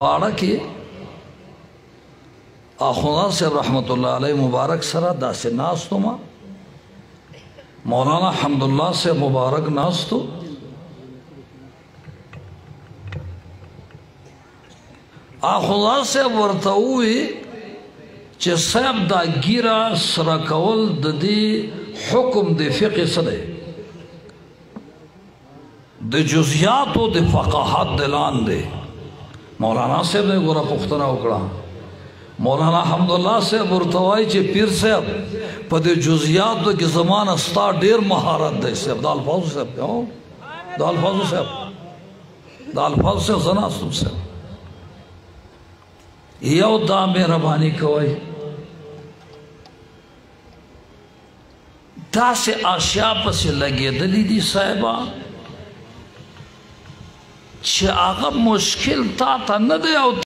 واړه کې اخوندان صاحب رحمت الله علیه مبارک سره داسې ناست وم، مولانا حمدالله صاحب مبارک ناست و. اخوندان صاحب ورته وویل چې صاحب دا ګیره سره کول د دې حکم د فقې څه دی؟ د جزیاتو د فقاهت د لاندې. مولانا صاحب نه ګوره پوښتنه وکړه، مولانا حمدالله صاحب ورته وایي چې پیر صاحب په دې جزیاتو کې زمانه ستا ډېر مهارت دی صاحب. د الفاظو صاحب، د الفاظو صاحب، د الفاظو صاحب زه ناست وم صاحب. یو دا مهرباني کوئ، داسې اشیا پسې لګېدلې دي صاحبه چې هغه مشکل تا ته نه دی او